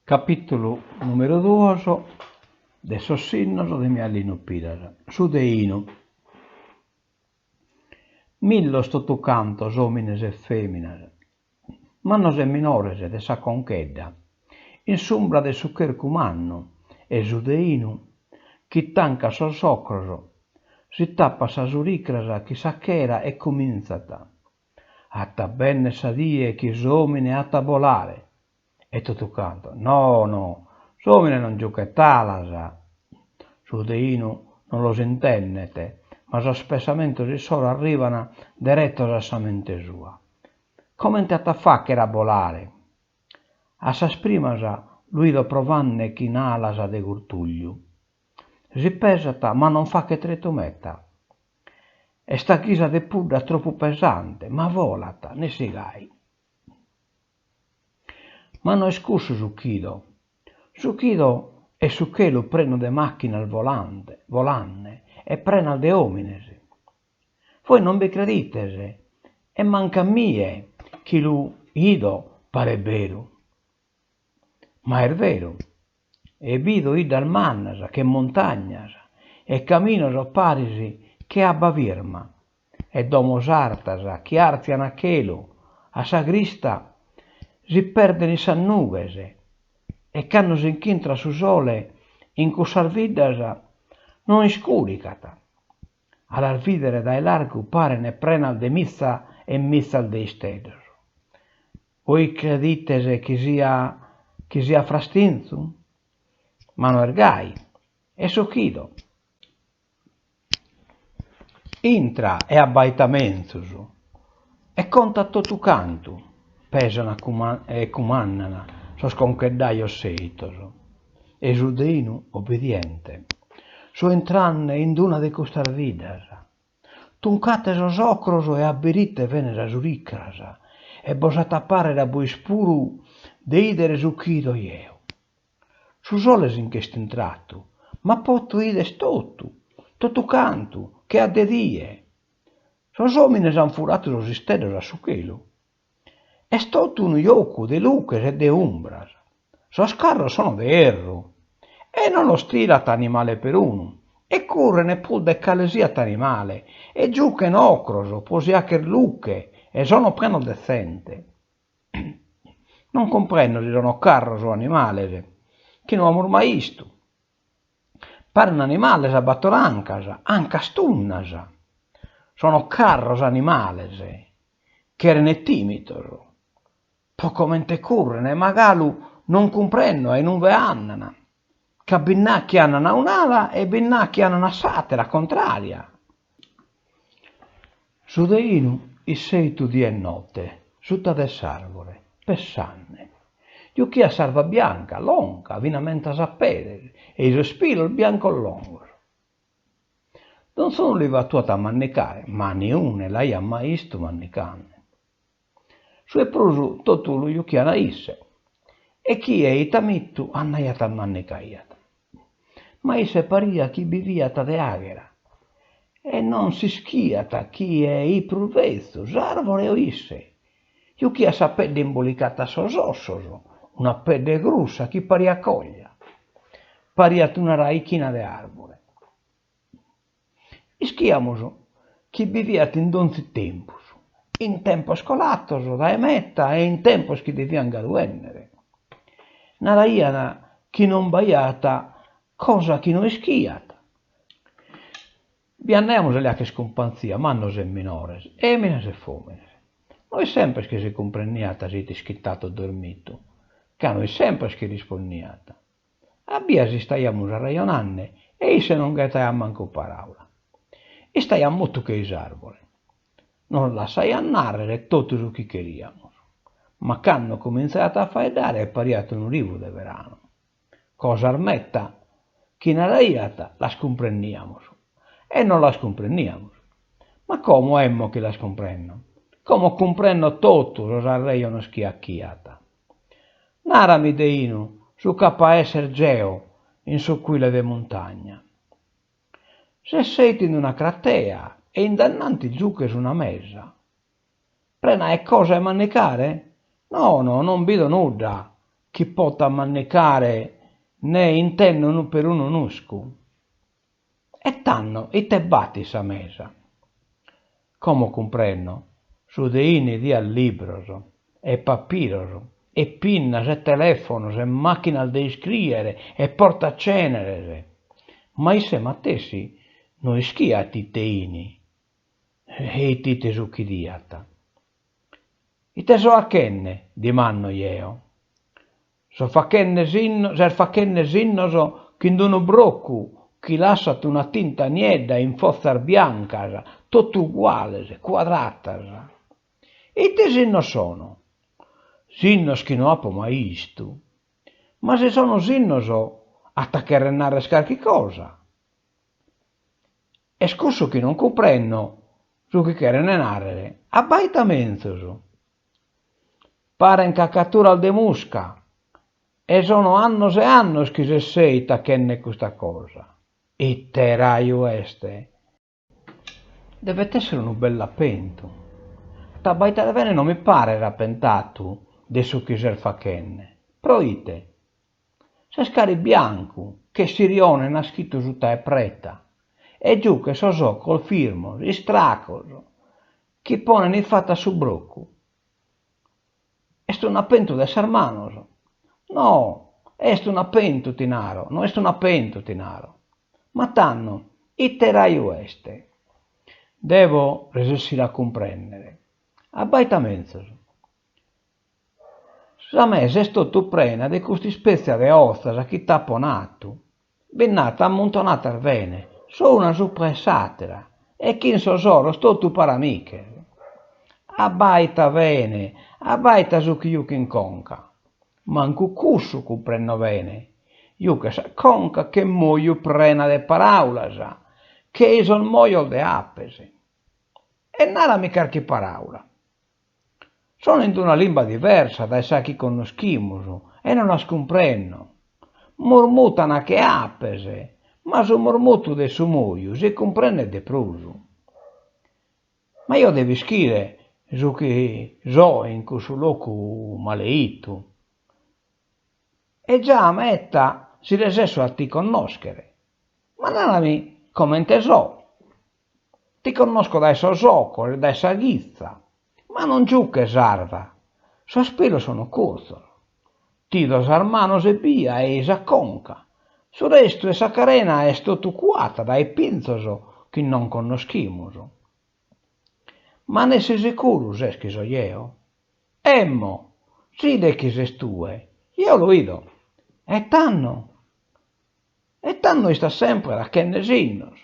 Capìtulu nùmeru duos de sos sinnos de Mialinu Piras. Su deinu. Millos totu cantos, òmines e fèminas, mannos e minores de sa conchedda, in s'umbra de su chercu mannu e su deinu chi tancat sos ocros, si tapat sas uricras chin sa chera e cumintzat. At a benner sa die chi s'òmine at a bolare. E totu cantu, No, no, s'òmine non giughet alas. Su deinu non los intendet, ma sos pessamentos issoro arriban deretos a sa mente sua. Comente at a fàghere a bolare? A sas primas lu 'ido provande chin alas de gurtugliu. Si pesat ma non faghet tretu meta. Est a ghisa de pudda tropu pesante, ma volat, nessi gai. Ma no est cussu su ch'ido. Su ch'ido est su chelu prenu de màchinas volande, volande e prenas de òmines. Vois non bi credites e mancu a mie chi lu 'ido paret beru. Ma est beru. E bido 'iddas mannas che montagnas e caminos paris che abba firma e domos artas chi àrtzian a chelu, a sa grista si perden in sas nughes e cando si nch'intrat su sole in cussas biddas non iscùrigat. A las bìdere dae largu paren prenas de mitza e mitzas de isteddos. Vois credites chi sia chi siat frastinzu? Ma no est gai, est su ch'ido. Intra e abbaita menzus e conta totu cantu, pesan e cumandan sos concheddajos seitos. E su deinu obbediente. So intrande in d'una de custas biddas. Tuncate sos ocros e abberite bene sas uricras e bos at a pàrrere a bois puru de 'idere su chi 'ido jeo. Su sole si nch'est intratu, ma poto 'ider totu, totu cantu, che a de die. Sos òmines an furatu sos isteddos a su chelu. Est totu unu jocu de luches e de umbras. Sos carros sono de 'erru e non los tirat animale perunu e curren prus de cale siat animale e giuchen ocros pro si 'acher luche e sono prenos de zente. Non cumprendo si sono carros o animales, chi no amus mai 'istu. Paren animales a bator ancas, ancas tunnas. Sono carros animales, cheren tìmitos, pro comente curren, ma galu non cumprendo a in ube andan, ca bi nd'at chi andan a un'ala e bi nd'at chi andan a s'àtera, contrària. Su deinu 'it seitu die e note suta de s'àrbore, pessande. Juchiat s'arva bianca, longa, finamentas a pedes, e-i sos pilos biancos longos. Donzunu li fatuat a mannicare, ma niune l'aiat mai 'istu mannicande. Su 'e prus totu lu juchian a isse, e chie 'it amitu andaiat a mannicaiat. Ma isse pariat chi biviat de àghera e non s'ischiat chie 'it prus betzu, s'àrbore o isse. Juchiat sa pedde imbolicata a sos ossos, una pedde grussa chi pariat coglia. Pariat una raichina de àrbore. Ischiamus chi biviat in donzi tempus, in tempos colatos dae meta e in tempos chi deviant galu 'ènnere. Naraian chi non b'aiat cosa chi no ischiat. Bi andaiamus a li 'acher cumpanzia, mannos e minores, èmines e fòmines. No est semper chi si cumprenniat si 'it ischitatu o dormitu, ca no est semper chi risponniat. A bias istaiamus arrejonande e isse non ghetaiat mancu paràula. Istaiat mutu che-i s'àrbore. Nos lassaiat nàrrere totu su chi cheriamus, ma cando comintzaiat a faeddare pariat unu rivu de beranu. Cosas meta chi naraiat las cumprendiamus e non las cumprendiamus. Ma como emmo chi las cumprendo. Como cumprendo totu sos arrejonos chi 'achiat. Nàrami, Deinu, su ch'apo a esser jeo in su cuile de muntagna. Ses seitu in una cratea e in dannanti giuches una mesa. Prena 'e cosa 'e mannicare? No, no, non bido nudda. chi pota mannicare ne intenno perunu nuscu. E tando ite b'at in sa mesa? Como cumprenno, su deinu diat libros e papiros e pinnas e telèfonos e màchinas de iscrìere e portaceneres, ma isse matessi no ischiat ite 'ini e ite 'it su chi diat. Ite so achende? dimando jeo. So fachende sinnos, ses fachende sinnos chin d'unu broccu chi lassat una tinta niedda in fozas biancas, totu uguales, cuadratas. Ite sinnos sono? Sinnos chi no apo mai 'istu. Ma si sono sinnos at a cherrer narrer carchi cosa. Est cussu chi non cumprenno su chi cheren narrer. Abbaita menzus. Paren cacaturas de musca e sono annos e annos chi ses seitu achende custa cosa. Ite raju est? Devet essere unu bellu apentu. A t'abbaitare bene non mi pares apentatu de su chi ses fachende. Pro ite? Ses cari biancu che sirione naschitu suta 'e preta e giuches sos ocos firmos, istracos, chi ponen ifatu a su broccu. Est un'apentu de sas manos. No est un'apentu ti naro, no est un'apentu ti naro. Ma tando, ite raju est? Devo resessire a cumprèndere. Abbaita menzus. Sa mesa est totu prena de custa ispètzia de 'ozas chi t'apo natu. Bi nd'at ammuntonatas bene, s'una supra 'e s'àtera e chin sos oros totu paramiches. Abbaita bene, abbaita su chi juco in conca. Mancu cussu cumprenno bene. Juchet sa conca che moju prena de paràulas, che-i sos mojos de apes. E nàrami carchi paràula. Sono in una limba diversa dae sa chi connoschimus e non las cumprenno. Murmutan che apes, ma su murmutu de su moju si cumprendet de prus. Ma eo devo ischire su chi so in cussu locu maleitu. E già a meta si resesso a ti connòschere. Ma nàrami comente so. Ti connosco dae sos ocos e dae sa ghitza, ma non giuches arva, sos pilos sono curtzos. T'ido sas manos ebbia e-i sa conca, su restu 'e sa carena est totu cuata dae pinzos chi non connoschimus. Ma nessi sicuru ses chi so jeo? Emmo, s'idet chi ses tue, jeo lu 'ido. E tando? E tando istas semper achende sinnos.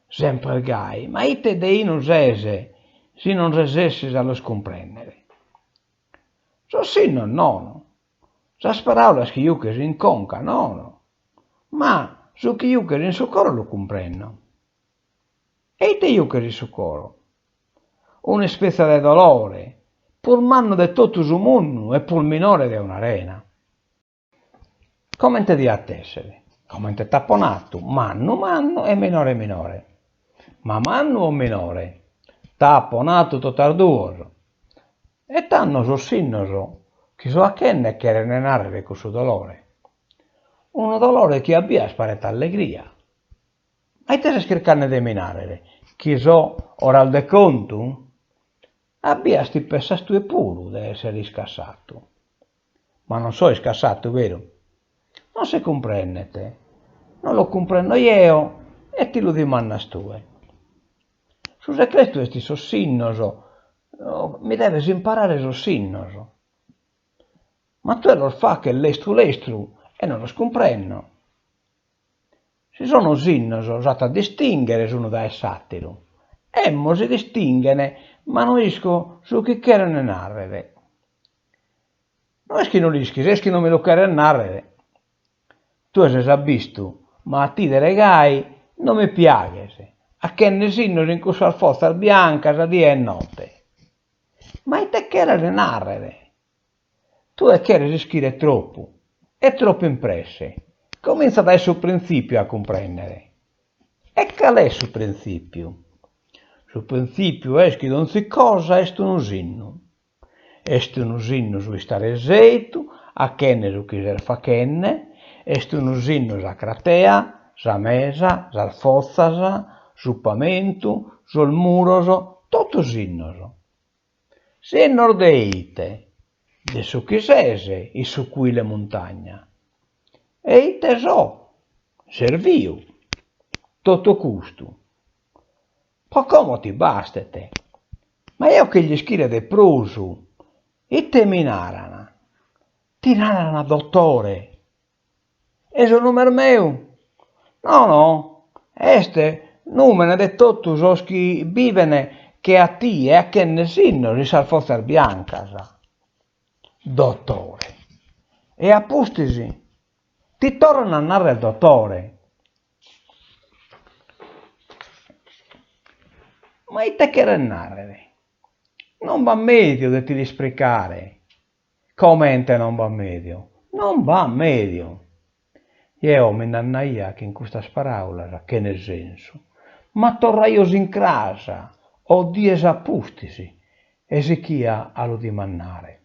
Semper gai, ma ite deinu ses si non resessis a los cumprèndere? Sos sinnos nono, sas paràulas chi juches in conca nono, ma su chi juches in su coro lu cumprendo. E ite juches in su coro? Un'ispètzia de dolore, prus mannu de totu su mundu e prus minore de un'arena. Comente diat èssere? Comente t'apo natu, mannu mannu e minore minore. Ma mannu o minore? T'apo natu totas duos. E tando sos sinnos chi so achende cheren nàrrere cussu dolore. Unu dolore chi a bias paret allegria. Ma ite ses chircande de mi nàrrere? Chi so 'oras de contu? A bias ti pessas tue puru de èssere iscassatu. Ma non so iscassatu, beru? Non si cumprendet. Non lu cumprendo jeo e ti lu dimandas tue. Su secretu est in sos sinnos, mi deves imparare sos sinnos. Ma tue los faches lestru lestru e non los cumprendo. Si sono sinnos s'at a distìnghere s'unu dae s'àteru. Emmo, si distinghen, ma no isco su chi cheren nàrrere. No est chi no l'ischis, est chi no mi lu cheres nàrrere. Tue ses abbistu, ma a t'ìdere gai no mi piaghes, achende sinnos in cussas fozas biancas die e note. Ma ite cheres nàrrere? Tue cheres ischire tropu e tropu in presse. Comintza dae su printzìpiu a cumprèndere. E cale est su printzìpiu? Su printzìpiu est chi donzi cosa est unu sinnu. Est unu sinnu su istare seitu, achende su chi ses fachende, est unu sinnu sa cratea, sa mesa, sas fozas, su pamentu, sos muros, totu sinnos. Sinnos de ite? De su chi ses in su cuile 'e muntagna. E ite so? Ses viu. Totu custu. Po como ti bastet. Ma eo cheglio ischire de prus. Ite mi naran? Ti naran dotore. E su nùmene meu? No, no, est nùmene de totu sos chi biven che a tie achende sinnos in sas fozas biancas. Dotore. E a pustis ti torran a narrer dotore. Ma ite cheret narrer? Non b'at mèdiu de ti l'ispricare. Comente non b'at mèdiu? Non b'at mèdiu! Jeo mi nd'andaia chin custas paràulas chene sensu, ma torraio s'incras o dies a pustis e sichia a lu dimandare.